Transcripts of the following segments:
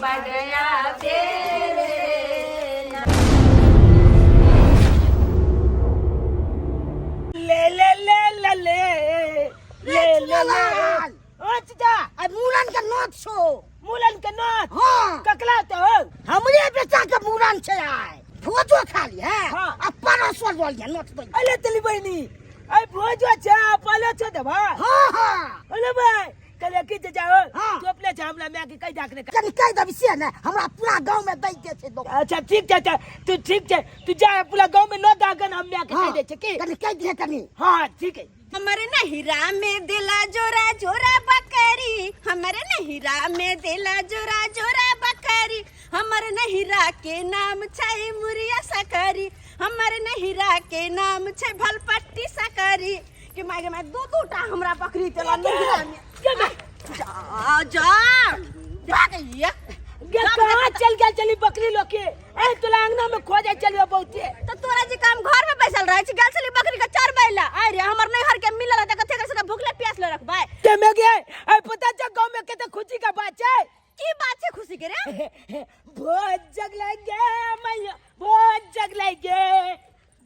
बडया बेरे। ले ले ले ले ले ले ले ले। ओ चाचा, आ मूड़न के नोत छो। मूलन के नोत? हाँ। ककला तो हो? हमरे बेटा के मूड़न छै, आइ भोजो खा ली है। हाँ। आ परसो लऽ लिहे नोत दै। अरे तली बहिनी, आई भोजो छै पालो छो देबा? हाँ हाँ। अरे भाई, कल की चाचा हो। हाँ। तू अपने छै हमरा माय के कहि दाख ने। कनि कहि देबी से ने, हमरा पूरा गाँव में दै के छै दो। अच्छा ठीक छै, अच्छा तू ठीक छै, तू जा पूरा गाँव में न दागन, हम माय के कहि दै छै की। कनि कहि दिहे कनि। हाँ ठीक है। हमर नहिरा में दिला जोरा जोरा बकरी, हमर नहिरा में दिला जोरा जोरा बकरी, हमर नहिरा के नाम छै मुरिया सकरी, हमर नहिरा के नाम छै भलपट्टी सकरी। के my गे my, दू दू टा हमरा बकरी देला नहिरा में। जा जा भागैया। गे कहाँ चल गेल चली बकरी लोके? ए तोला अंगना में खो जाय चलियो बहुते। तो तोरा जे काम घर में बैसल रहे छी, गेल छली बकरी के चरबै ला। आइ रे हमर नैहर के मिलल त कथे कर भूखले प्यासले रखबै। ते में गे ए पता छ गांव में कते खुशी का बात छै? की बात छै खुशी के रे? भोज जगलेंगे मैया, भोज जगलेंगे,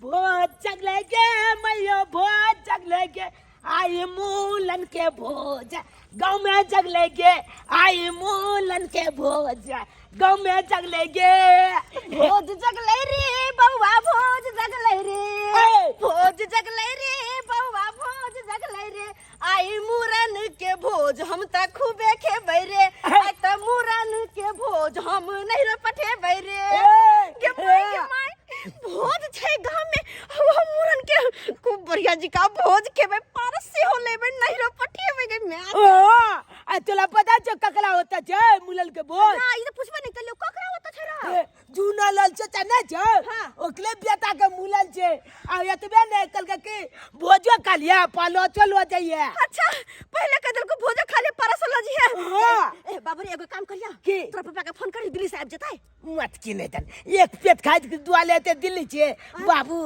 भोज जगलेंगे मैया, भोज जगलेंगे, आई मूलन के भोज गाँव में जगलेंगे, आई मूलन के भोज गाँव में जगलेंगे। भोज जगले रे बउआ, भोज जगले रे। ए! भोज जगले रे बउआ, भोज जगले रे, आई मुरन के भोज हम त खूबे खेबै रे, आई त मुरन के भोज हम नहीं रे पठेबै रे। ए! गे माय गे माय, भोज छै गाँव में, हम मुरन के खूब बढ़िया जी का भोज खेबै, पारस सेहो लेबै, नहीं रे पठेबै गे my. ओ आ तोला पता छौ ककरा होता छै मूलन के भोज? ना, ई त पुछबे नहीं कलियो, ककरा होता छै रे? ए, जूना लाल चाचा नहीं छौ? हाँ। ओकरे बेटा के मूलन छै। आ एतबे नहीं, कहलकै कि भोजो खा लिया पालो चलो जाइए। अच्छा, पहले कह देलको भोजो खा ले परस ल जिहे। हाँ। ए बाबू रे, एगो काम करिया। की? तोरा पापा के फोन करी, दिल्ली से आबि जेतै। मत की नहीं तन एक पेट खाइ के दुआ लेते दिल्ली छे बाबू।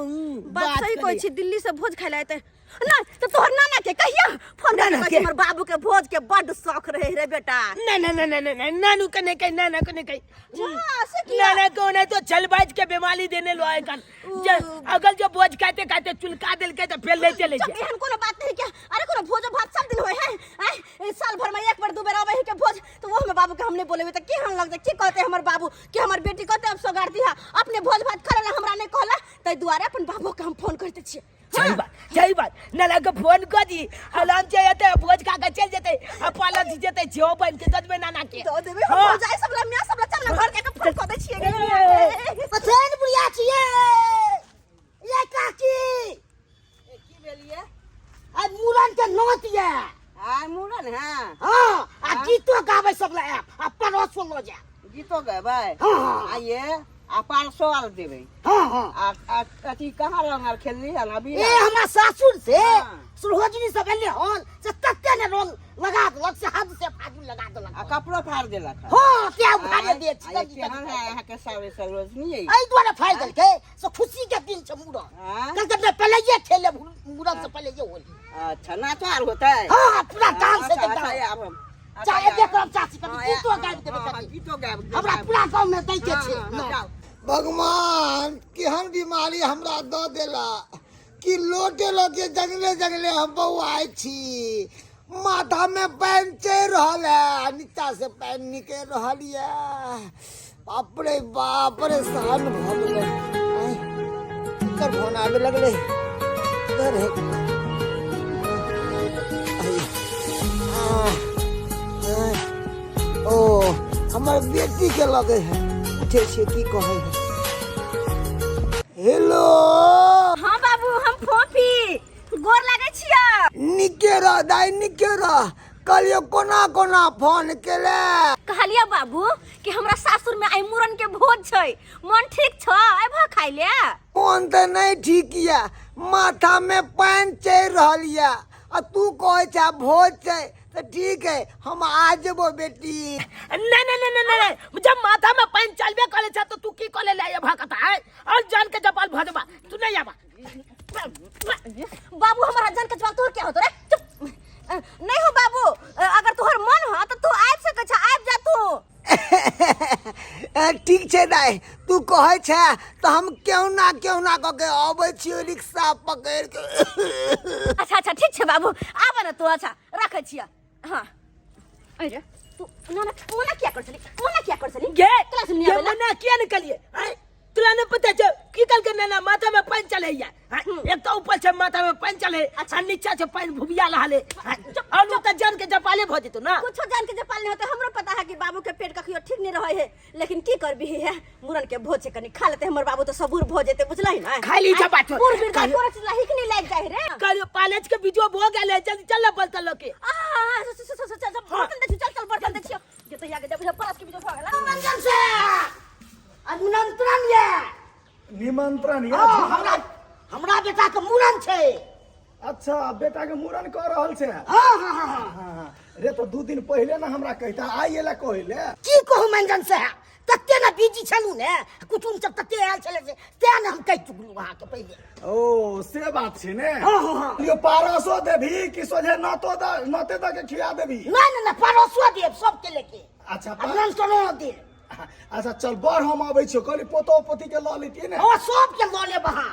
बात सही कहै छी, दिल्ली से भोज खाइ ले एतै ना तो तोहर नाना के कहिया फोन नाना कर के? हमर बाबू के भोज के बड शौक रहे रे बेटा। ना ना ना ना ना ना, नानू के नहीं कही, नाना के नहीं कही। जा, से किया? नाना को नहीं तो छलबाज के बीमारी देने लो आए कन। अगर जो भोज खाते खाते चुलका दिल के तो फिर ले चले चुप, जाए। एहन कोनो बात नहीं क्या। अरे कोनो भोज भात सब दिन होय है। आय, ए, साल भर में एक बार दू बेर आबै है के भोज, तो वो हमें बाबू के हमने बोलेबे त केहन लगतै, की कहते हमर बाबू कि हमर बेटी कहते अब सोगार दिहा अपने भोज भात करे ला हमरा नहीं कहला, तै दुआरे अपन बाबू के हम फोन करते छियै। सही बात, सही बात। नाना के फोन कर दी, आराम से एते भोज खा के चल जेते आ पाला जी जेते छो बन के ददबे नाना के। दऽ देबै हम। हाँ। भोज आइ सब ला मियां सब ला चल ना घर के फोन कऽ दै छियै। ए। अथेन बुढ़िया छियै ये काकी। की भेलिए? आ मूड़न के नोत ये। आ मूड़न है? हाँ, आ गीतो गाबै सब ला आयब आ पड़ोसो लऽ जायब। गीतो गेबै? हाँ, हाँ। आइए आ पारसो आर देबै। हाँ हाँ। आ आ अथी कहाँ रंग आर खेलली हन अभी? ए हमरा सासुर से हाँ। सुरहोजनी सब एले हन से तते ने रंग लगा देलक से हद से फागुन लगा देलक। आ कपड़ो फाड़ देलक हन। हाँ, ते उखाड़े दे आ, ये केहन है अहाँके सासुर सरोजनी? एहि दुआरे फाड़ि देलकै से खुशी के दिन छै मूड़न। हाँ? कहलकै नहि पहिले ये खेले मूड़न से पहिले ये होली। अच्छा नाचो आर होतै? हाँ हाँ, पूरा डांस अच्छा, हेतै, अच्छा, डांस। आब हम अच्छा, चाहे एबे करब चाची कभी हाँ, गीतो हाँ, गाबि देबै हाँ, कभी। गीतो गाबि हमरा पूरा गाँव में दै के छै। हाँ, हाँ, जाउ। भगवान केहन बीमारी हमरा दऽ देला कि लोटे लोटे जंगले जंगले हम बौआइ छी। माथा में पानि चढ़ि रहल है, नीचा से पानि निकलि रहल यऽ। बाप रे बाप, परेशान भऽ गेलै। आँय, एकर फोन आबे लगलै। अरे, आह, आह, ओ हमर बेटी के लगे है, पूछे छियै की कहै है। हेलो। हाँ बाबू, हम फोफी, गोर लागै छियै। निके रह दाइ, निके रह। कहलियो कोना कोना फोन केले? कहलियो बाबू कि हमरा सासुर में आइ मुरन के भोज छै, मन ठीक छ अयबह खाइ ले? मोन तऽ नहि ठीक यऽ, माथा में पानि चढ़ि रहल यऽ आ तू कहै छ भोज छै तऽ ठीक है, हम आ जेबो बेटी। नहीं नहीं नहीं नहीं नहीं, जब माथा में पानी चलबे करे छ तो तू की करे ले आया भकता है और जान के जपाल भजबा तू नहीं आबा। बाबू हमरा जान के जवाब तोहर क्या होतो रे? चुप। नहीं हो बाबू, अगर तोहर मन हो तो तू आबि सकै छ, आबि जा तू। छै दाइ, तू कहै छै तऽ हम केहुना केहुना कऽ के अबै छियै रिक्शा पकड़ि के। अच्छा अच्छा ठीक छै बाबू, आब ने तू। अच्छा रखै छियै। हाँ अरे तू ना ना ओना किया कर छली, ओना किया कर छली? गे क्लास में नहीं गे आवेला। मना किया निकलिए? आय तुला नहीं पता छे की कल के नाना माथा में पानी चले या। एक तो ऊपर से माथा में पानी चले। अच्छा नीचा से पानी भुबिया लहले और तो जान के जपाले भ जेतो ना। कुछो जान के जपाल नहीं होते, हमरो पता है कि बाबू के पेट कखियो ठीक नहीं रहे है, लेकिन की करबी है, मुरन के भोज से कनी खा लेते हमर बाबू तो सबूर भो जेते, बुझलही ना? खा ली जब बात। पूर बीर कोनो चीज ला हिक नहीं लाग जाए रे। कल पालच के बीजो भो गेले, जल्दी चल ना बलतन लोके। आ चल चल चल बर्तन दे, चल चल बर्तन दे छियो जे तो याके जब परस के बीजो भो गेला। मंजन से निमंत्रण ये निमंत्रण ये हमरा हमरा बेटा के मूड़न छै। अच्छा बेटा के मूड़न कर रहल छै। हाँ हाँ हाँ हाँ हाँ रे तो 2 दिन पहले ना हमरा कहता आइ एला कहले। की कहू मंजन से तते ना बिजी छलू ने, कुटुम सब तते आयल छले से तें ने हम कहि चुकलू अहाँ के पहिले। ओ से बात छै ने। हाँ हाँ हाँ लियो पारसो देबी कि सोझे नतो द नते द के खिया देबी? ना ना ना पारसो देब सबके लेके। अच्छा निमंत्रणो देब। अच्छा चल बड़ हम अबै छियो, कहली पोतो पोती के लऽ लेतियै ने। ओ सबके लऽ लेब अहाँ।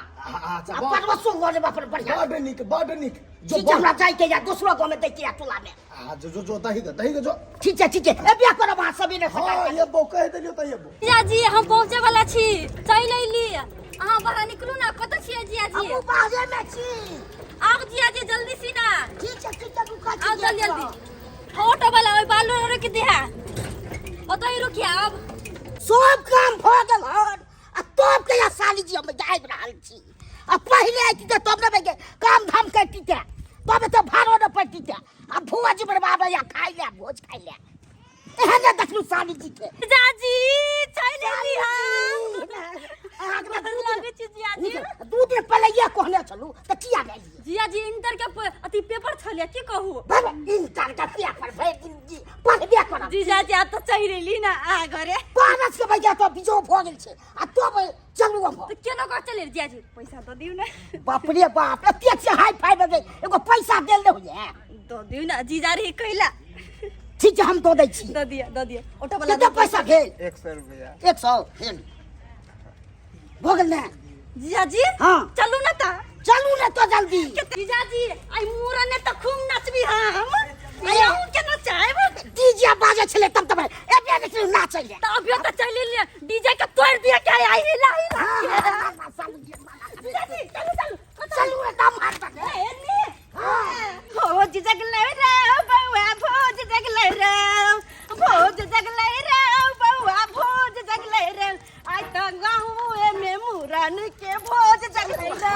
अच्छा परसो लऽ लेब अपन बढ़िया। बड नीक बड नीक। जो हमरा जाइके या दोसरो गाँव में दैके या टोला में। आ जो जो जो दही के दही के जो। ठीक छै ठीक छै एबे करब अहाँ सबेरे सकाल। हां एबो कहि देलियो त एबो। जिया जी हम पहुँचे वाला छी, चलि अयली। अहाँ बाहर निकलू ना, कतऽ छियै जिया जी? हमहूँ बाहरे में छी। आउ जिया जी जल्दी सी ना। ठीक छै ठीक छै रुका छी। आउ जल्दी जल्दी। ऑटो वाला ओहि बालू रोक दिहा, ओतहि रुकिया। अब सब काम भऽ गेल हन आ तब के या साली जी हम जाबि रहल छी। आ पहिले आइती तऽ तब ने काम धाम करती ते, तब तऽ भाड़ो ने पड़ती ते। आ भुआ जी बर्बाद या खाइ ले भोज खाइ ले। एहन ने देखलू साली जी के। जाजी चलि अयली हम। लगै छी जिया जी। 2 दिन पहिले इएह कहने छलू तऽ किया भेलियै? जिया जी इंटर के अथी पेपर छलै, की कहू? बाबा इंटर के पेपर भरि दिन जी पढ़बे करब। जीजा जी आब तऽ चलि अयली ना अहाँ घरे। पारस के भैया तो बिजो भऽ गेल छै आ तब चलू हम। तऽ केना कऽ चलि जिया जी? पैसा दऽ दियौ ने। बाप रे बाप एते छै हाई फाई में एगो पैसा देल नहि होइए। दऽ दियौ ने जीजा रही कैला। ठीक छै हम दऽ दै छी। दऽ दिअ दऽ दिअ। ऑटो वाला कते पैसा भेल? 100 रुपया। 100 भेल भऽ गेल ने जीजा जी? हाँ चलू ना ता। चलू ने तो जल्दी। जीजा जी आई मूड़न ने तऽ खूब नचबी हम। आई अहूँ के नचायब। डीजे बाजै छलै तब तब एबे ने केलहुँ नाचै लए। तऽ अभियो तऽ चलि एलियै, डीजे के तोड़ि दिअ के आई हिला हिला। जीजा जी चलू चलू चलू ने दम हाथ तक। भोज जगलै रे बौआ भोज जगलै रे, भोज जगलै रे बौआ भोज जगलै रे, आइ तऽ गाँवे में मुरन के भोज जगलै रे।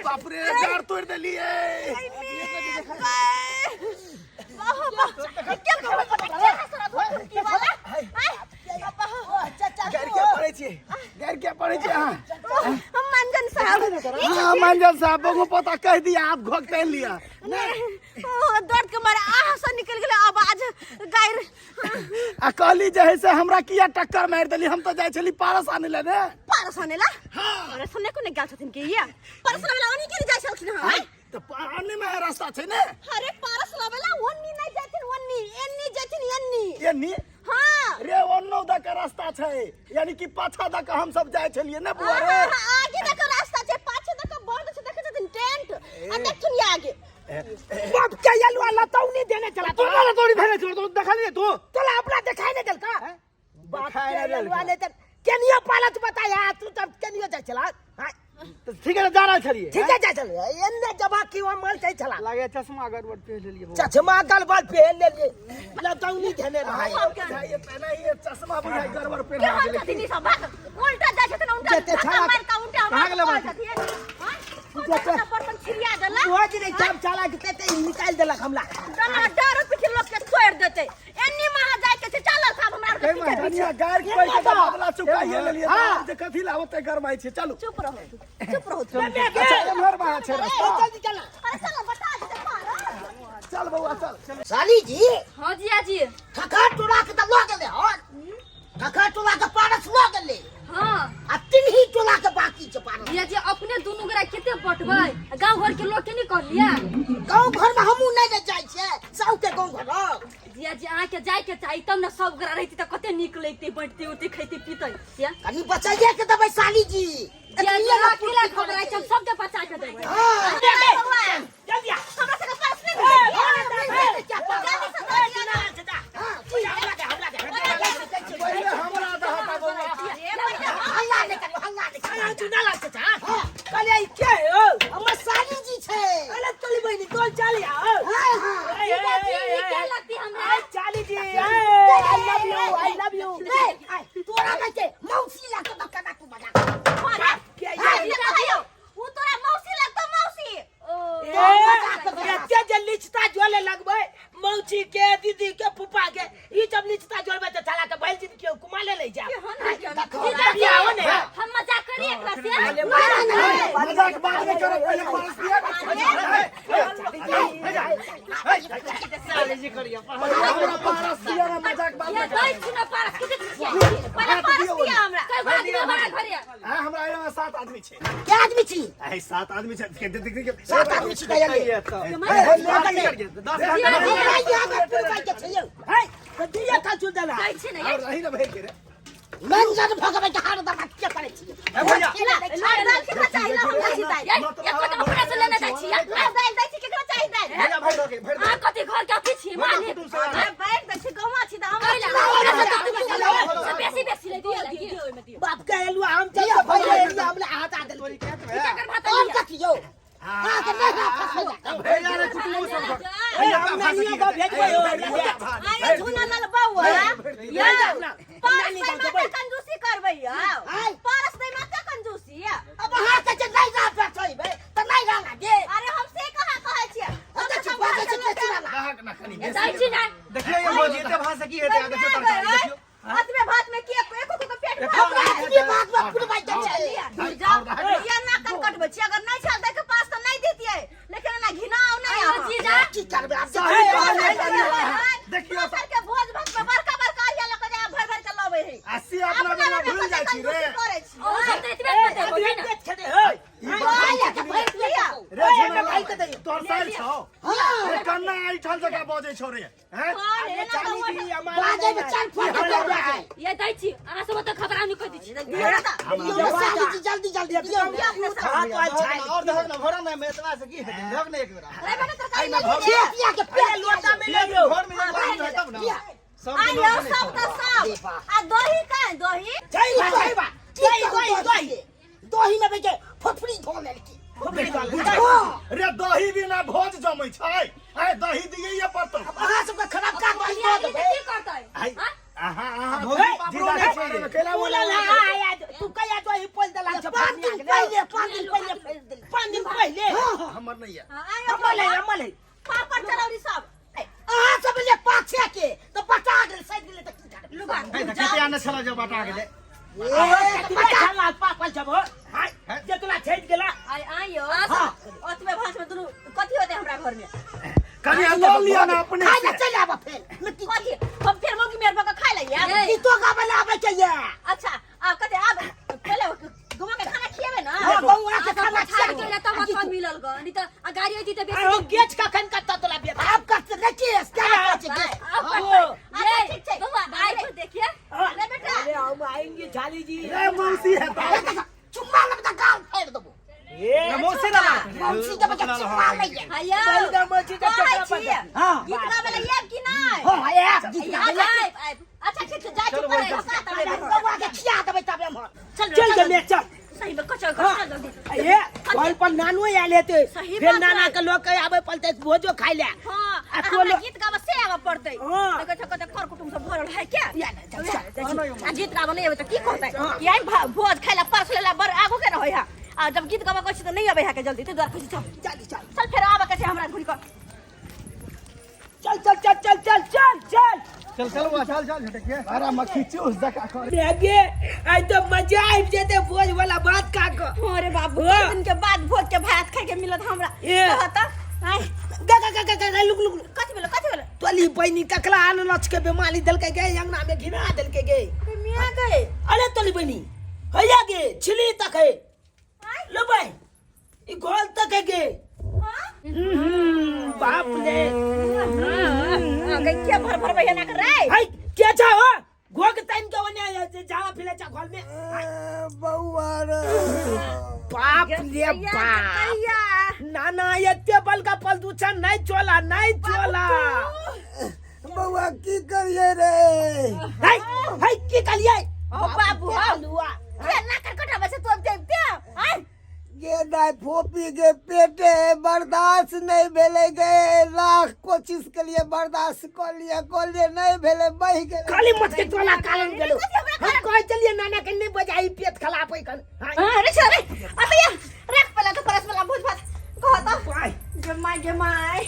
बाप रे जार तोड़ि देलियै। गारि किया पढ़ै छियै? गारि किया पढ़ै छियै अहाँ? मंजन साहब। हाँ मंजन साहब बगो पता कहि दिया आप घोक तैन लिया। ओ दर्द के मारे आह से निकल गेलै आवाज गारि। आ कहली जे है से हमरा किया टक्कर मारि देली, हम तऽ जाइ छली पारस आनै लए ने। पारस आनै ला? अरे सुनने को नहीं गेल छथिन के ये पारस लाबै ला ओनी के जाइ छलखिन हँ? तऽ आने में रास्ता छै ने। अरे पारस लाबै ला ओनी नहीं जाथिन, ओनी एनी जाथिन एनी। एनी? हाँ रे ओन्नो द के रास्ता छै, यानी कि पाछा द के हम सब जाइ छलियै ने बुआ रे। हाँ, हाँ, आगे द के रास्ता छै, पाछे द के बंद छै, देखै छथिन टेंट आ देखथुन ये आगे। बाप के यलुआ लतौनी देने चला। तू ना लतौनी देने चला, तू देखा नहीं तू? तोला अपना दिखाई नहीं देलका? बाप दिखाई के नहीं देलका। यलुआ नहीं देल। केनियो पालत बताया तू तब केनियो जाय चला? हाँ? तो ठीक है जा रहल छलियै। ठीक है जाय चलिए। एन्ने जबा की वो मल जाय चला। लागे चश्मा गड़बड़ पहन लेलियै। चश्मा गड़बड़ पहन लेलियै। लतौनी देने रहा। बुझाइए पहले ही चश्मा बुझाइ गड़बड़ पहन के हाल छथिन ई सब भाग उल्टा जाइ छथिन, उल्टा जते धक्का छाड़ा मारि कऽ उल्टा कहाँ गेलै मारि बाबू? छथिन। हाँ? उल्टा बर्तन छिड़िया देलक। बुआ जी ने चाप चाला के ते निकाल देलक हमला। डर डर पीछे लोक के तोड़ि देतै। एन्नी महा जाइ के छै, चलल साहब हमरा आर के पीछे पीछे। कनिया गारि पड़ि के बदला चुकाइए लेलियै। हाँ। जे कथी ला ओते गरमाइ छै, चलू। चुप रहो चुप रहो। अच्छा एम्हर बहा छै रास्ता। जल्दी चल। अरे चल बता देतै पार। चल बौआ चल। साली जी। हाँ जिया जी। खखा टोला के तऽ लऽ गेलै हन, खखा टोला के पारस लऽ गेलै। हां आ तिन्ही टोला के बाकी छै पारस। जिया जी अपने दुनू गोरा कते बटबै आ गांव घर के लोग के नहीं कहलिए गाँव घर में हमहूँ नहीं ने जाइ छियै सबके गाँव घर जिया जी अहाँ के जाय के चाही तब ने सब गोरा रहिती तऽ कते नीक लगते बटते उठते खैते पीते जिया कनी बचाइए के देबै साली जी जिया जी एतनिए ने अहाँ अकेला पूर्ति घबराइ करै छी हम सबके बचा के देबै हँ। जल्दी आ हमरा सबके पास नहि ए, भेटै। ए, जल्दी से दऽ दिअ ना। हँ, ठीक, हमरा दे हमरा दे पहिले हमरा दह ता बौआ हल्ला नहि करू हल्ला नहि करू। चुना लागते छा कहलिए ई के हो हमर साली जी छै अरे तोली बहिनी तोल चाली आओ हँ हँ जिया जी ई के लगती हमरा चाली जी I love you I love you ए, तोरा नहि छै मौसी लगतौ तऽ केना तू मजाक के हाँ, ई कहियौ, उ तोरा मौसी लगतौ मौसी एते जे लिचता जोले लगबै मौसी के दीदी के फूफा के ई जब लिचता जोड़बै तऽ चला के भैल जी के कुमाले ले जा जीजा जी आओ ने हम मजाक करी एकरा से मजाक बाद में करब पहिले पारस दिया साली जी करिया हमरा पारस दिया ना मजाक बाद ये में दै छी ना पारस के छियै पहिले पारस दिअ हमरा कई बार दियो हमरा घरे हां हमरा यहाँ सात आदमी छै के आदमी छी ऐ सात आदमी छै देख देख देख सात आदमी छी तऽ एलियै। दस हमरा यहाँ मे पुरबै के छै यौ है तऽ दिया का चुन देला दै छी ना और रही ना भइल के रे व्यंजन भगबै के हार दबा के करै छी ए भैया ला, दाल केकरा चाही ला हमरा छी दालि ये एको टा अपना से लेने जाइ छी ला, दालि दै छी केकरा चाही दालि भैया भरि दो के भरि दो अहाँ कथी घर के अथी छी मालिक कुटुम से अरे बैठ दै छी गौआ छी तऽ हमरा कैला हमरा से तऽ तू से बेसी बेसी ले दियो दियो ओहिमे दियो बाप के एलु हम चल के भैया एलु हमरा हाथ आ देल केकर भात और लिया कथी यौ अहाँ के नहीं राखत भैया भैया रे कुटुम सब घर ए हम नानियो के भेजबै हो आये झूना लाल बौआ या पारस दै माते कंजूसी करबै यौ आय। पारस दै माते कंजूसी अब अहाँ के जे नहीं राखत छै तऽ नहीं रहला दे अरे हम से कहाँ कहै छियै हम तऽ बाजै छी बेसी वाला ग्राहक ना खनी दै छी ना देखियो ये भौजी एते भाषा की हेतै देखियो तरकारी देखियो अतबे भात में के एको को पेट एको भरत एतबे भात में पुरबै के छै जाओ या ना कन कटबै छी अगर नहीं छल दै के पास तऽ नहीं दितियै लेकिन ओना घिनाव नहीं आयो आहाँ। जीजा की करबै आब सही कहलियै देखियो देखियो सर के भोज भात में बड़का बड़का अरिया लऽ के जाय भर भर के लबै है आ से अपना बिना भूल जाइ छी रे करै छी ओ सब तऽ एतबे में देबो ने आया के भरि लिअ। रे झुना तोर साल छौ रे कन्ना ऐठल जका बजै छौ रे हैं कौन है ना तो बाजै में चल फट के आय ये दै छी अहाँ सब तऽ खबरा नहीं कह दै छी दियौ ना तऽ। दियौ साली जी जल्दी जल्दी दियौ और दहक ना भरा ना एतबा से की हेतै दहक ना एक बेरा रे बेटा तरकारी ले लिअ। खेतिया के पेट लोटा में ले लो घर में एक आदमी है तब ना सब आ यौ सब तऽ सब आ दही का है दही जय बा जय बा दही दही दही दही में बेटे फुफड़ी धो लेलकी रे दही बिना भोज जमै छै आय दही दियैये पड़तौ अहाँ सबके खराब का दही दऽ देबै की करतै आइ अहाँ अहाँ भौजी जीजा के बारे में कैला बोला बोला ला आया तू कहिया तो ही पोल दला छ 5 दिन पहिले 5 दिन पहिले फेर देलकी 5 दिन पहिले हमर नहीं है हाँ, आयो हमर ले हमर ले पापड़ चरौरी सब अहाँ सब ले पाछे के तऽ बटा गेल सैद गेलै तऽ की करबै लुगा कते आने छला जब बटा गेलै कते पापल जब हो जे तोला छेद गेला आय आयो ओतबे भात में दुनू कथी होतै हमरा घर में कनी लऽ लिअ ना अपने खाइ से लए चलि आबऽ फेर मिट्टी कथी हम फेर मौगी मेर भऽ के खाइ लइए गीतो गाबै लए आबै के ये अच्छा आब कथी आब पहिले गौआ के खाना खिएबै ना हँ गौआ के खाना छाड़ खियाबै के तब मत मिलल ग नहीं तऽ आ गाड़ी अइती तऽ आयो बेसी गेच कखन कत्ता तोला बेटा आब कत रकेश क्या कत छै अब अच्छा, ये ठीक छै। बौआ आई को देखिए ले बेटा अरे हम आएंगे झाली जी रे मौसी है तो चुम्मा लगता गाल फाड़ देबो ए मौसी ना मौसी के बच्चा चुम्मा लइए आयो बलदा मौसी के कहै चक्कर छियै पर हां गीत गाबै लए आयब कि नहि हँ आयब गीत गाबै अच्छा लए। आयब आयब अच्छा ठीक छै जाइ छी पढ़ै लए सात बजे गौआ के खिया देबै तबे एम्हर चल चल जमे चल सही में कचर कचर जल्दी ए घर पर नानो आयल हेतै सही फेर बात नाना है। के लोग के आबै पड़तै भोजो खाइ ले हाँ आ आ तो हमरा लोग गीत गाबऽ से आबऽ पड़तै हाँ। देखै छौ कते कर कुटुम सब भरल है क्या या ना, चल, चल, आ गीत गाबऽ नहि अबै तऽ की कहतै कि आइ भोज खाइ ला परस ला बड़ आगू के रहै है आ जब गीत गाबऽ कहै छी तऽ नहि अबै है के जल्दी ताहि दुआरे कहै छी चल चल चल चल फेर आबऽ के छै हमरा घुरि कऽ चल चल चल चल चल चल चल चल चल बुआ चल चल झटकिए अरे मक्खी चूस जका कर आगे आइ तो मजा आबि जेतै भोज वाला भात खा कऽ अरे बाबू हाँ। कते दिन के बाद भोज के भात खाइ के मिलत हमरा ए। कहऽ तऽ आइ गा गा गा गा गा लुक लुक लुक। कथी भेलो कथी भेलो तोली बहिनी ककरा अननस के बेमारी देलकै गे अंगना में घिना देलकै गे मियाँ गए अरे तोली बहिनी हैया गे छिली तक है लो भाई ई गोल तक है गे। बाप रे। गई क्या भर भर भैया ना कर रे। हाय क्या छा हो गोग तैन के ओने जे जावा फिले चा घोल में। बउआ रे। बाप रे बाप। ना ना एते बल का प्रदूषण नहीं चला नहीं चला। बउआ की करिए रे? हाय हाय की करिए? ओ बाबू हो लुआ के ना कर कटा बसे तू अब देखते हाय गे दाय फोपी गे पेटे बर्दाश्त नहीं भेले गे, लाख कोशिश के लिए बर्दाश्त कर लिए कर लिए नहीं भेले बह गेलै। खाली मत के तोला कालन गेलो। हम कह चलिए नाना के नहीं बजाई पेट खराब है कन। हां रे चल रे अबे या रख पहला तो परस वाला भोज भात कहता जमाई जमाई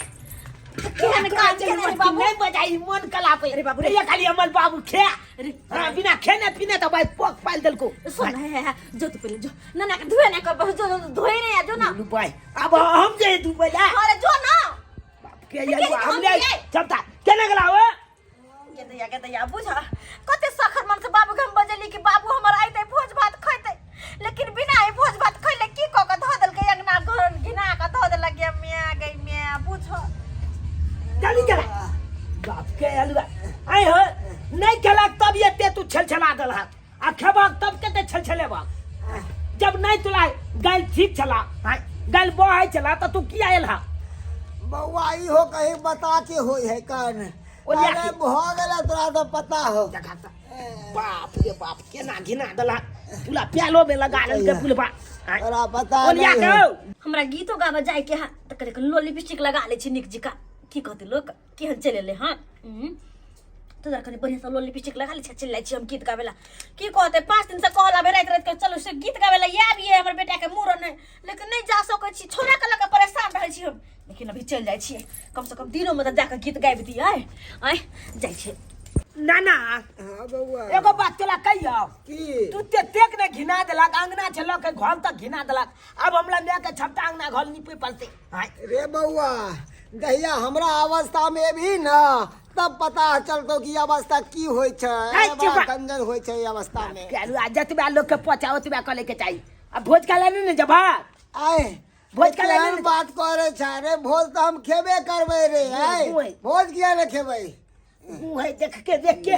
केहन काम केने बाबू नहीं बजाई मन कलाप अरे बाबू रे। ये खाली अमल बाबू खे। अरे हां बिना खेने पीने तो भाई पोक पाल देलको। सुन है जो तू पहले जो नाना के धोए ना कर बस जो धोए रे या जो ना लू भाई अब हम जे धुबे जा। अरे जो ना बाप के ये हम ले चलता केना गेला हो के दैया बुझा कते सखर मन से बाबू के हम बजली कि बाबू हमर आइते भोज भात खैते, लेकिन बिना ही भोज भात खैले की क के धो देलकै अंगना घर घिना के धो देलक गे मिया गई मिया बुझ चली गेला बाप के अलुआ आइ हो नहीं खेलक तब एते तू छलछला देल हाथ आ खेबक तब कते छलछलेबक। जब नहीं तुला गाल ठीक छला गाल बहै छला त तू किया आयल हा? बउआ ई हो कहीं बता के होई है कन। अरे भ गेलै तोरा तो पता हो। बाप रे बाप केना घिना देला पुला प्यालो में लगा लेलकै पुलबा। तोरा पता नहीं हो। हमरा गीतो गाबे जाय के हा त करे लो लिपस्टिक लगा ले छी निक जिका की कहते लोग केहन चलि एलै हँ। तो जरा कनी बढ़िया से लो लिपस्टिक लगा ले छी चलि जाइ छी हम गीत गाबे ला। की कहते 5 दिन से कहला बे राति राति के चलू से गीत गाबे ला आबिए हमर बेटा के मूड़न है, लेकिन नहीं जा सकै छी छोड़ा के लऽ के परेशान रहै छी हम, लेकिन अभी चलि जाइ छियै कम से कम दिनोमे तऽ जाकऽ गीत गाबि दियै। आँय जाइ छियै। नाना हां बउआ एगो बात तोरा कहियौ की? तू तेतेक ने घिना देलक अंगना छल के घर तक घिना देलक, अब हमरा माय के छपटा अंगना घर नीपे पड़ते। रे बउआ जहिया हमरा अवस्था में भी ना तब पता चलतो कि अवस्था की होई छै, बड़ा गंजन होई छै अवस्था में। आ जतबा लोग के पचा ओतबा कले के चाही। अब भोज खा ले ने जब आए भोज खा ले बात करे छै रे, भोज तो हम खेबे करबै रे। आए भोज किया ने खेबै? मुँह देख के देख के।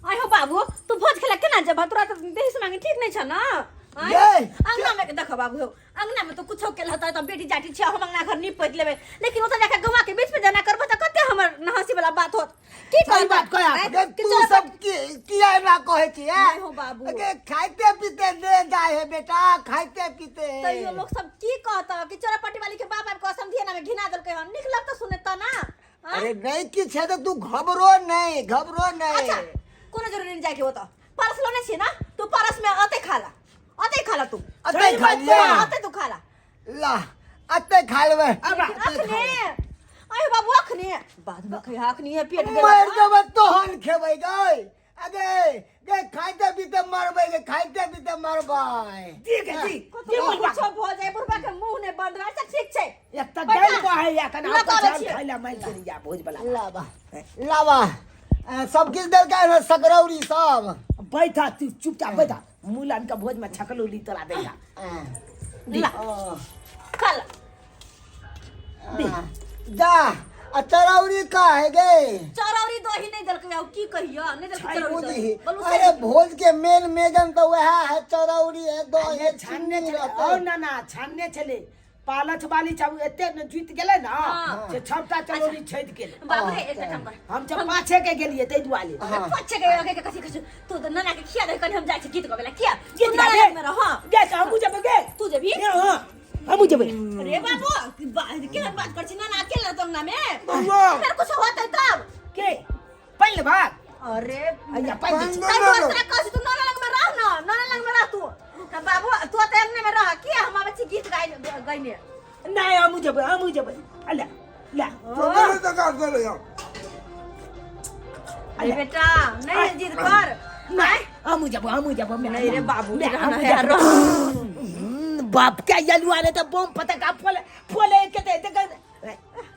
आय हो बाबू तू भोज खेला केना जब तोरा तो देह से मांगे ठीक नहीं छ ना? अंगना में देख बाबू अंगना में तो कुछो के रहता त बेटी जाटी छ हम अंगना घर नीप पैत लेबे, लेकिन ओत जाके गवा के बीच में जाना करबो त कते हमर नहसी वाला बात होत। की सही बात कह तू सब किया ना कहै छी? नहीं हो बाबू के खाइते पीते दे जाय है बेटा, खाइते पीते। तैयो लोग सब की कहता कि चोरापट्टी वाली के बाप आबि के समधिया ना में घिना देलकै हन, निक लगत सुने त ना। अरे नहीं की छै त तू घबरो नहीं घबरो नहीं। अच्छा कोनो जरूरी नहीं जाके होता परस लोने छी ना तू परस में अते खाला अते खाला तू अते खा लिया अते तू खाला ला अते खा लेबै। अखने आय बाबू अखने बाद में खै अखनी है पेट गेल मर जेबै तोहन खेबै गै। अगे गे खाइते पीते मरबै गे, खाइते पीते मरबै। जी के जी जी कुछो भ जाय बुढ़बा के मुंह ने बंद रह। अच्छा ठीक छै एक त गैल बहै या कना खाइला माइल के जा भोज वाला। लाबा लाबा सब किछ देलकै ने सकरौरी सब। बैठा तू चुपचाप बैठा, मुलान का भोज में छकलौली तोरा देगा। ला खा ला जा। आ चरौरी का है गे? चरौरी दही नहीं देलकै आउ की कहियो नहीं देलकै चरौरी दही। अरे भोज के मेन मेजन तो वह है चरौरी है दही है छानने चले। और ना ना छानने चले पालच वाली चाबू एते ने जीत गेलै ना से छपटा चरौरी छेद गेलै। बाबू रे एकटा काम कर, हम जब पाछे के गेलिए तै दुआरे। पाछे के आगे के कथि कथि तू त नाना के खिया दे कनी हम जाइ छी गीत गाबै ला। किया गीत गाबै में रह? हां गे त हमहु जेबै गे। तू जेबी? हां हमहु जेबै। अरे बाबू केहन बात कर छी नाना अकेले रहतो अंगना में? बउआ फिर कुछ होतै तब के पानि लेबा? अरे अइया पानि दै छी। तै दुआरे तोरा कहै छी तू नाना लग में रह ना, नाना लग में रह तू। बाबू तू त अंगने में रह, किया हम आबै छी गीत गाइ गाइने? नहीं हमहु जेबै हमहु जेबै। अल्ला ला अरे बेटा नहीं जिद कर। नहीं हमहु जेबै हमहु जेबै। नहीं रे बाबू रहना है रह। बाप के यलुआ रे त बम पतका फोले फोले के ते देख।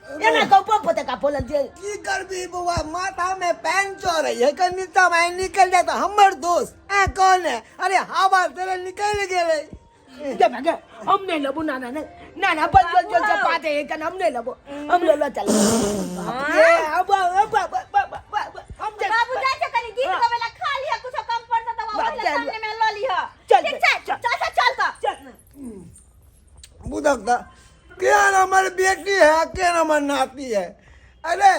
एना कहू बम फटका फोड़ल छै। की करबी बौआ, माथा में पैन चढ़ै है, कनि समय निकल जाए तऽ हमर दोस्त ऐ कौन है, अरे हवा तेरे निकल गेलै। गे भागे, हम नहीं लेबो। ना ना ना ना ना, बस बस बस पाते है कन, हम नहीं लेबो, हम ले लो चल। ए अब अब अब अब अब हम जा। बाबू जाइ छै कनि गीत गाबै ला, खा लिह, कुछो कम पड़तौ तऽ बाप, ओहि चल। सामने में लऽ लिह। चल, ठीक छै? चल। चल चल चल तऽ। चल। बुझक तऽ केहन हमर बेटी है, केहन हमर नाती है। अरे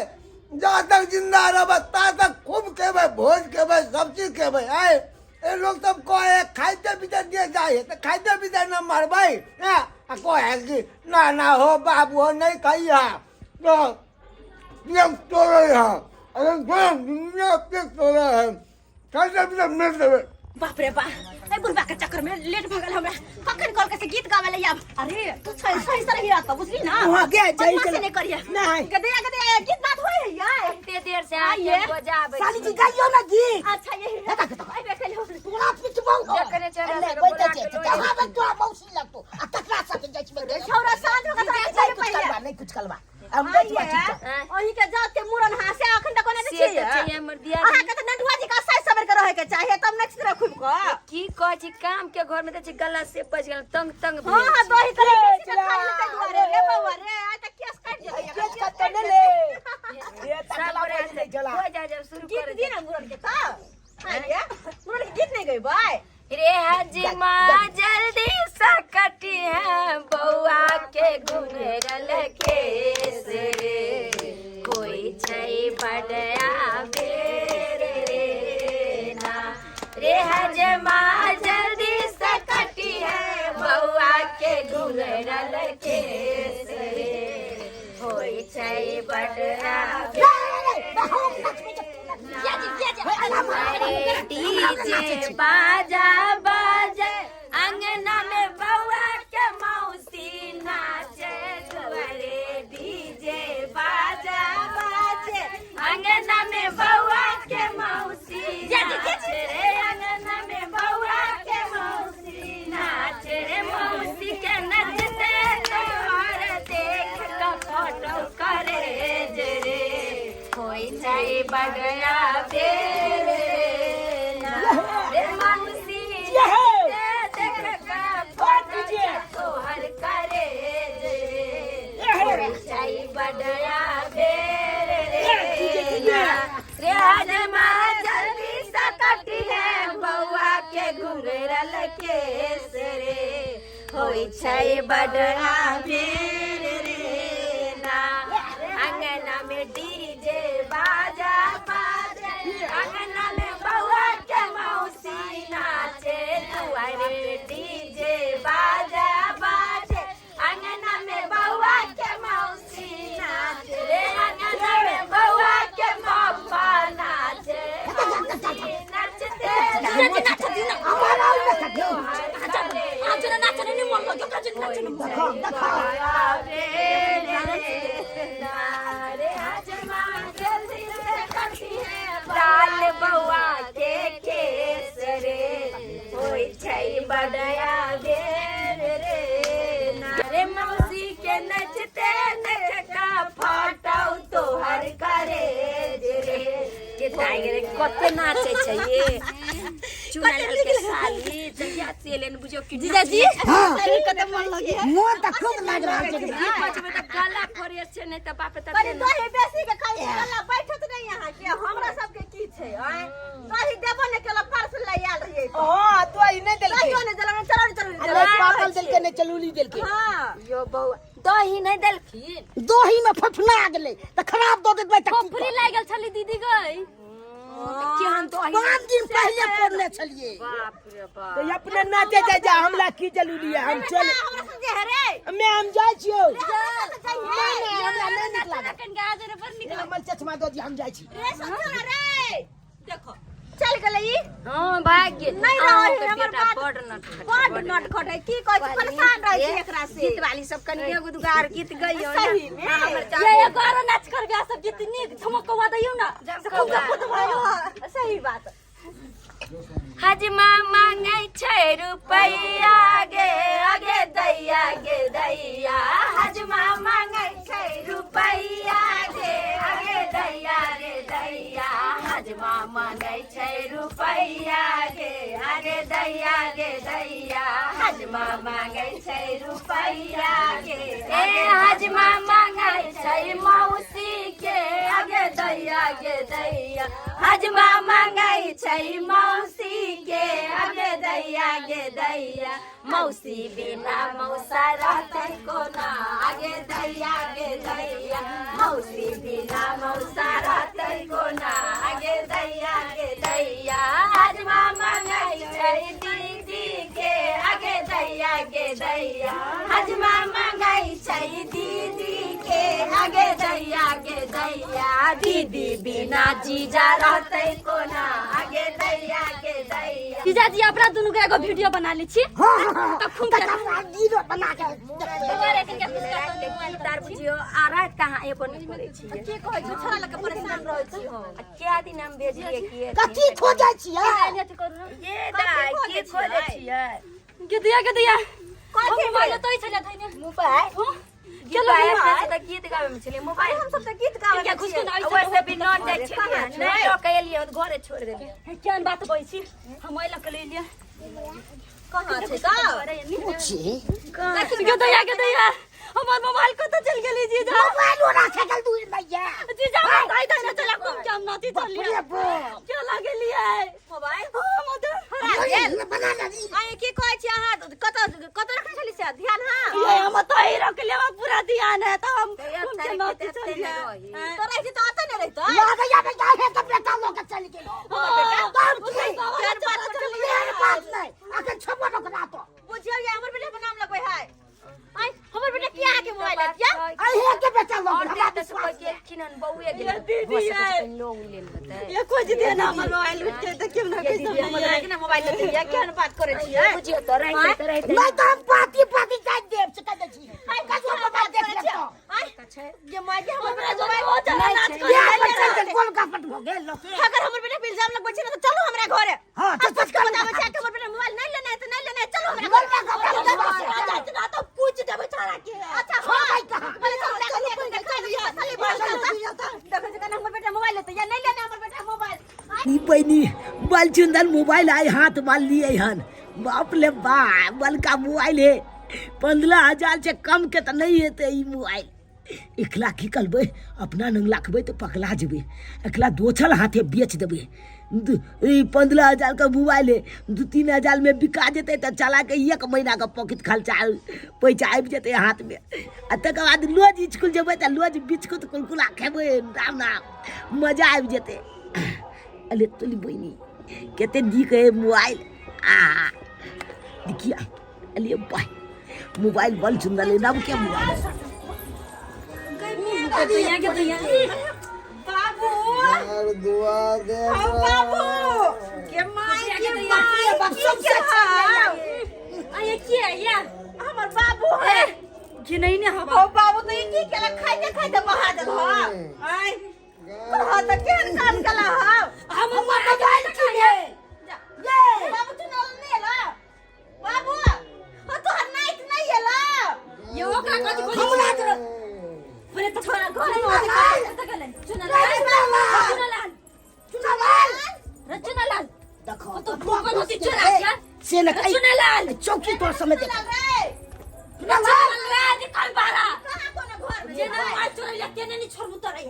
जा तक जिंदा रहबै ता तक खूब खेबै, भोज खेबै, सब चीज खेबै। आय ए लोग सब कहे खाइते पीते दे जाइ है तऽ खाइते पीते न मरबै। हैं आ कहे कि ना ना हो बाबू हो नहीं खइहा तो पेट तोड़े है। अरे दुनिया पेट तोड़े है, खाइते पीते मर देबै। बाप रे बाप, ए बुढ़बा के चक्कर में लेट भऽ गेल हमरा। कखन कॉल के से गीत गावे ले आब। अरे तू सही सही से रही रहत, बुझली ना? वहाँ के जाई बदमाशी चल। नहीं करिए। नहीं। गदैया गदैया गीत बात होय है यार। कते देर से आइए। आके बजाबै साली जी गाइयो ना गीत। अच्छा यही है, देख लियो। तोरा पिटबौ। जखने चला अरे, से बैठे बोला छै, के तऽ आबै तोरा मौसी लगतो आ तकरा साथे जाइ छी। छौरा साँझ हो नहीं के कुछ पहिले करबा, नहीं कुछ करबा, हम बैठवा चुपचाप। अहीं के जात के मुरन हां से अखन तक कोना से छै। तऽ छै हमर दियादनी। अहाँ के तऽ नटुआ जी का साइ सबर के रहे के चाही, तब नचित रह खूब क। की कहै छी, काम के घर में तऽ छै गला से बच गेल, तंग तंग हां भेल हां छी। दही करे बेसी तऽ चला। खा लेतै दुआरे रे बौआ रे, आइ तऽ केस काटि देतै। केस कत्ते ने ले ये सब तकला बड़ा बज नहीं चला। हो जा जब शुरू गीत कर दी ना मुरन के तऽ हां ये मुरन के गीत नहीं गइबै। रे हजमा जल्दी से कटी है बौआ के घुंघरल केस रे, कोई छै बड़या बेर रे ना। रे हजमा जल्दी से कटी है बौआ के घुंघरल केस रे, होई छै बड़या डीजे बाजा बाजे अंगना में बउआ के मौसी नाचे दुआरे, डीजे बाजा बाजे अंगना में बउआ के मौसी नाचे रे, अंगना में बउआ के मौसी नाचे रे, मौसी के नचते तोहर देख के फोटो करे जे रे, होई छै बगया बेर ना। रे मौसी नचते देख के फोटो तोहर करे जे रे, होई छै बगया बेर रे ना। रे हजमा जल्दी से कटी है बउआ के घुंघरल केस रे, होई छै बडरा बेर रे ना। अंगना में डीजे बाजा बाजे अंगना में बउआ के मौसी नाचे दुआरे, डीजे बाजा बाजे अंगना में बउआ के मौसी नाचे रे, अंगना में बउआ के पापा नाचे, मौसी नचते आज ना नाचने नहीं मन लगे, आज नाचने मन लगे। लाल बउआ के केस रे, होई छै बडया बेर रे ना। रे मौसी के नचते नचका फटौ तोहर करे रे, के दाइ रे कते नाचे छै ये चुना लाल के साली जहिया चलेन बुझियौ कि जीजाजी हाँ। कते मन लगे है। मोन तऽ खूब लागि रहल छै। ई बचबै तऽ गला फ्रेश छै, नहि तऽ बाप तऽ कनि दही बेसी के खाइ छै, गला बैठत नहीं अहाँ के। हमरा सबके की छै आँय, दही देबो नहि केलक, परसू लए आयल रहियै तऽ। हां दही नहीं देलके। दहियो नहि देलक, चलो चलो। आ नहीं पाकल देलके, नहीं चलूली देलके। हाँ यो बौआ दही नहि देलखिन। दही में फफना गेलै तऽ खराब दऽ देबै तऽ की खोपड़ी लागि गेल छली दीदी गई। केहन दही? 5 दिन पहिले पड़ने छलियै। बाप रे बाप। तो अपने नाचे जाय जा, हमरा की जरूरी है, हम चल। हमरा से जे है रे मैं हम जाइ छियौ। हमरा से जाइए। नहीं नहीं, हमरा नहीं नीक लागत। कन गाजर पर निकल। हमर चश्मा दऽ दिअ, हम जाइ छी। रे समझो ना रे, देखो चल गेलै ई। हाँ भाग गेल। नहीं रहै अहाँके हमर बेटा बात। बड नटखट बड नटखट है, की कहै छी, परेशान रहै छी एकरा से। गीत वाली सब कनि एगो दूगो आर गीत गइयो ना। सही में। हमर ये चाची एगो आरो नाच कर गया सब गीत नीक झमकवा दैयौ ना। झमकौआ। खूब खुद भयो। सही बात। हजमा मांगै छै रुपैया गे अगे दैया गे दैया हजमा मांगै छै रुपैया गे अगे दैया रे दैया हजमा मांगै छै रुपैया गे अगे दैया गे दैया हजमा मांगै छै रुपैया गे ए हजमा मांगै छै मौसी के अगे दैया गे दैया हजमा मांगै छै मौसी के अगे दैया गे दैया मौसी बिना मौसा रहतै कोना आगे दैया गे दैया मौसी बिना मौसा रहतै कोना आगे दैया गे दैया हजमा मांगै छै दीदी के आगे दैया गे दैया हजमा मांगै छै दीदी के आगे दैया गे दैया दीदी बिना जीजा रहतै कोना आगे दैया गे दैया जीजाजी अपना दुनू के एगो वीडियो बना लै छी। हाँ हाँ हाँ। तब खूब तकर बाद वीडियो बना के तार बुझियो आ रात कहाँ एको नहि करै छियै। की कहै छी, छोरा लऽ के परेशान रहै छी हम। आ क्या दिन हम भेजलियै कि कथी खोजै छियै? ये दाइ की खोजै छियै? गिदिया गिदिया कथी मोबाइल तो छले थैने मोबाइल चलो मोबाइल अपना सब तऽ गीत गाबै मे छलियै मोबाइल। हम सब तऽ गीत गाबै क्या घुस के आ वैसे भी नॉन जाइ छलियै नहि लऽ के एलियै तऽ घरे छोड़ि देलियै। केहन बात कहै छी, हम एहि लऽ के लेलियै। कहाँ छै तऽ? पूछी गिदिया गिदिया हमर मोबाइल कतऽ चलि गेलै जीजा? मोबाइल ओरा छकल दूर भैया जीजा हम दाइ दाइ चला कुम के हम नाती चलियै। बाप रे बाप। के लगेलियै मोबाइल हम ओतऽ हरा गेल। बना ले। आइ की कहै छी अहाँ? कतऽ कतऽ रखने छली से ध्यान? हाँ ये हम तो ही रख लेवा पूरा ध्यान है तो हम तैयार घूम के तारीख नाती के तऽ चलियै। रही। तो रहितै तऽ अतऽ नहि रहितै। लागैया बेटा हे तऽ बेटा लऽ के चलि गेल। तब की केहन बात नहि, अखन छबो ओकरा तो बुझियौ ये हमर बेटा पर नाम लगबै है। आइ हमर बेटा किया आके मोबाइल लेत या? अहे के बेटा लऽ और गेल, हमरा तऽ विश्वास कोइ नहि। गेलखिन हन बौए गेल ये दीदी ये लोग लेल होतै। ये खोज दे ना हमर मोबाइल उठ के देखियौ ना कैसे हमर बेटा के ना मोबाइल लेतै ये केहन बात करै छियै? बुझियौ तऽ रहितै तऽ रहितै। नहि तऽ हम पाती पाती जाइत देब से कहि दै छी। कहियो मोबाइल देख लेब तऽ आइ ये माय के हमर बेटा मोबाइल मोबाइल चला नाच कर। इएह पर चलि गेल, गोल गपट भऽ गेल लोक। अगर हमर बेटा पे इल्जाम लगबै छै ने तऽ चलू हमरा घरे। हाँ, आ तऽ पूछ के बताबै छै कि हमर बेटा मोबाइल नहि लेने है तऽ नहि लेने है, चलू हमरा गोल घरे। गपट भऽ गेल। ना तो पूछ देबै छोरा के। अच्छा हाँ, पहिले चलू चलू पहिले चलू चलू चलू देखै छै केना हमर बेटा मोबाइल लेतै या नहि लेने हमर बेटा मोबाइल। ई बहिनी बल चुंदन मोबाइल आइ हाथ मार लिए हन। बाप ले बा, बलका मोबाइल है, 15,000 से कम के तऽ नहीं हेतै ई मोबाइल। एकला की करबै, अपना नंग राखबै तऽ पकड़ा जेबै, एकला दोसर हाथे बेच देबै। ई 15,000 के मोबाइल है, 2-3 हजार में बिका जेतै तऽ चला के 1 महीना के पॉकेट खर्चा पैसा आबि जेतै हाथ में। आ तकर बाद रोज स्कूल जेबै तऽ रोज बिस्कुट कुरकुरा खेबै, राम राम मजा आबि जेतै। अरे तोली बहिनी कते नीक है मोबाइल। आ देखिए अरे भाई मोबाइल बड़ सुंदर है, नव के मोबाइल। बाबू घर दुआ दे बाबू के माय के माय बाप की सबसे केलक? आये की है ये? हमर बाबू है कि नहीं ने हम ओ बाबू तो ई की केलक? खाइते खाइते बहा देल हौ। आइ कह तऽ केहन काम केला हौ? हम मोबाइल की है ये बाबू तू नल नहि एला बाबू, ओ तोहर नाइत नहि एला। ये ओकरा कथि खोजै हमरा छी? तऽ पहिले तऽ छोरा घरे में होतै, चुनालाल चुनालाल चुनालाल रे चुनालाल देखो तो भूखल होती चोरा क्या? से न रे चुनालाल चौकी तोर समय देख। चुनालाल रे चुनालाल रे निकल बारा कहाँ कोनो घर में जेना मोबाइल चोरैया तेने नहीं छोड़बू तोरा है।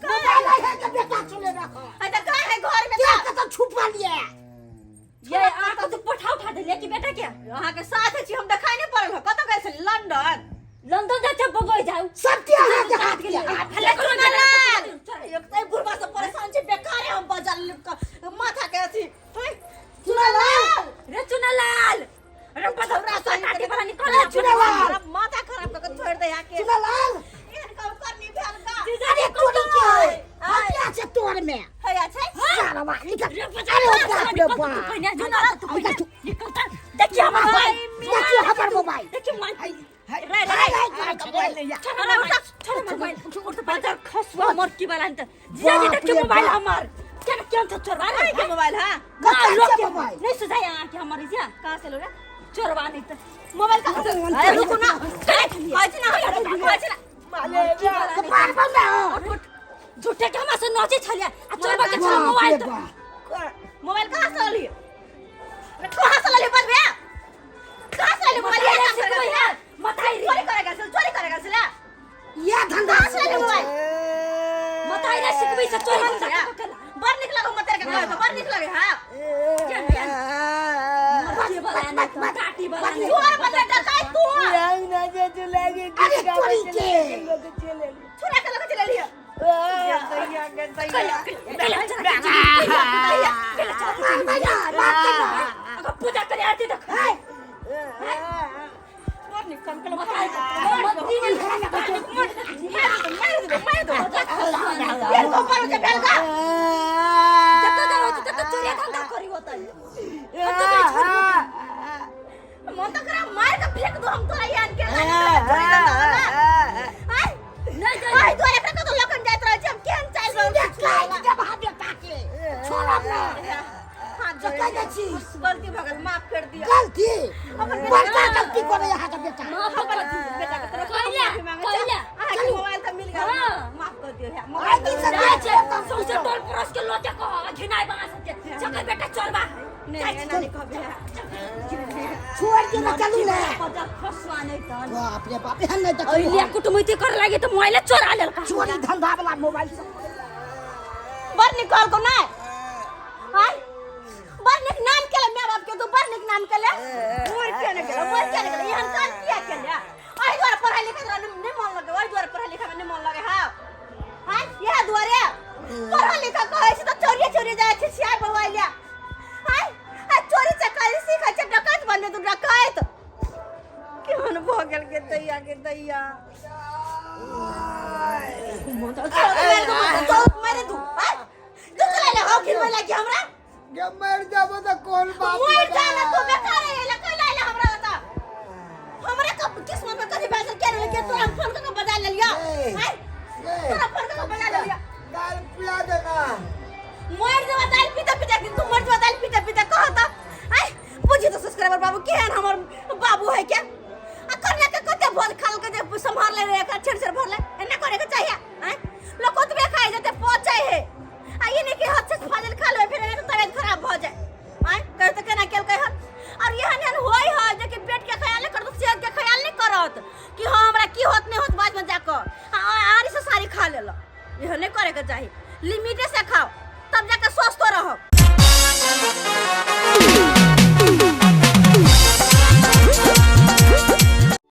मोबाइल है के बेटा चले रखो। आ तऽ कहाँ है घर में? के कतऽ छुपल ये? ये आके तो पठा उठा देले कि बेटा के अहाँ के साथ छी हम, देखाइ नहि पड़ल हौ। कतऽ गेल छली? लंदन लंदन जा छै बगोइ जाउ सब के अहाँ के हाथ के हल्ला करू चुनालाल एक तऽ बुढ़बा से परेशान छी, बेकारे हम बजल माथा के अथी। चुनालाल रे चुनालाल रे बदौरा से काटे वाला निकल रे चुनालाल माथा खराब कऽ के छोड़ि दे आके। चुनालाल एहन काम करनी भेल का? अरे तोरी के है हटिया से तोर में हैया छै सारवा निकल। अरे बाप रे बाप, देखिए हमर मोबाइल, देखियो हमर मोबाइल, देखिए मोबाइल। हाय हाय मोबाइल नहीं खसुआ मोर की वाला जीजा जी देखिए मोबाइल हमर केना केहन छ चोरबा रे के मोबाइल हां ना लोग के मोबाइल? नहीं सुझाय अहाँ के हमर इजा कहाँ से लो रे चोरबा नहीं त मोबाइल कहाँ से अरे रुकू ना कहै छी ना कहै छी ना तो पार बंदा हो उठ, उठ। झूठे के हमरा से नोचे छलिया आ चोरबा के छल मोबाइल बाप रे त बाप। मोबाइल कहाँ से ललिए अरे कहाँ से ललिए बस भैया कहाँ से ललिए मोबाइल मताई कहाँ से सिखबै ललिए है मताई चोरी करे गेल छल चोरी करे गेल छल ये धंधा कहाँ से ललिए मोबाइल मताई रे सिखबै से चोरी धंधा केला बड़ निक लागो मत के कहै बड़ निक लागे हां मरची वाला नहीं त काटी वाला नहीं चोर बने डकाइत तू अरे चोरी के छुरा के लगे चले लिया कैला कैला चला कैला कैला चला भैया बात करना अगर पूजा करे आरती देख बड़ निक काम केलो मताई मती मार दो मार दो मार दो बेल को पर के बेल का जत जाओ तत चोरी धंधा करी होता है मन तो करा मार के फेंक दो हम तोरा यान के चोरी धंधा वाला हाय नहीं जाई हाय तोरा एकरा कतो लखन जाइत रहै छै हम केहन चालि रहल छी काट दे भाभी काटे छोड़ब ना हाथ कतऽ जाइ छी? गलती भऽ गेल माफ कर दिअ गलती बड़का गलती करे यहाँ के बेटा माफ कर दी बेटा के तरफ कैला माफी मांगे छी। कैला अहाँके मोबाइल तऽ मिल गेल हाँ। माफ कर दियौ आइ मोबाइल दिन से जाय छै सौंसे टोल पड़ोस के लोटे कह घिनाय बना सबके चकर बेटा चोरबा नहि एना नहि कहबै छोड़ के ना चलू ना फसवा नहीं तहन बाप रे बाप एहन नहीं ओइ देखली लिया कुटुमैती कर लागे त मोबाइले चोरा लेलका चोरी धंधा वाला मोबाइल से बड़ नीक कहलकौ नहि आय बड़ नीक नाम केले माय बाप के तू बड़ नीक नाम केले मोर किया नहि केले मोर किया नहि केले एहन काम किया केले एहि दुआरे पढ़ाइ लिखाइ तोरा नहि मन लगे ओहि दुआरे पढ़ाइ लिखाइ मे नहि मन लगे हँ आय इएह दुआरे पढ़ल लिखल कहै छी तऽ चोरिये चोरिये जाइ छी छियाइ बौआइ ले आय आ चोरी चकारी सीखै छै डकैत बने तू डकैत केहन भऽ गेल गे दैया गे दैया मारे दू आय तू चला ले हो खिलबै लागी हमरा गे मर जाबो त कोन बाप मर जा ना तू बेकार है ले कोई लाइले हमरा बता हमरा कब किस्मत में कभी बैसल के रहे के तोरा फोन करके बजा ले लिया आय तोरा फोन करके बजा ले लिया दाल पिया देना मर जवा दाल पीता पीता कि तू मर जवा दाल पीता पीता कह त आय बुझी तो सब्सक्राइबर बाबू केहन हमर बाबू है क्या आ करना के कते भोज खाल के जे संभाल ले रे एकर छेड़ छेड़ भर ले एना करे के चाहिए आय लोग ओतबे खाइ जते पचै है आ ई नहीं कि हद से फाजिल खा लेबै फिर एना तबियत खराब भऽ जाए आय कह तऽ केना केलकै हन और एहन एहन होय है जे कि पेट के ख्याल नहीं करत सेहत के ख्याल नहीं करत कि हाँ हमरा की होत नहीं होत बाद में जाकर आरी से सारी खा लेलक इहो नहीं करे के चाही लिमिटे से खाओ तब जाके स्वस्थ रहब।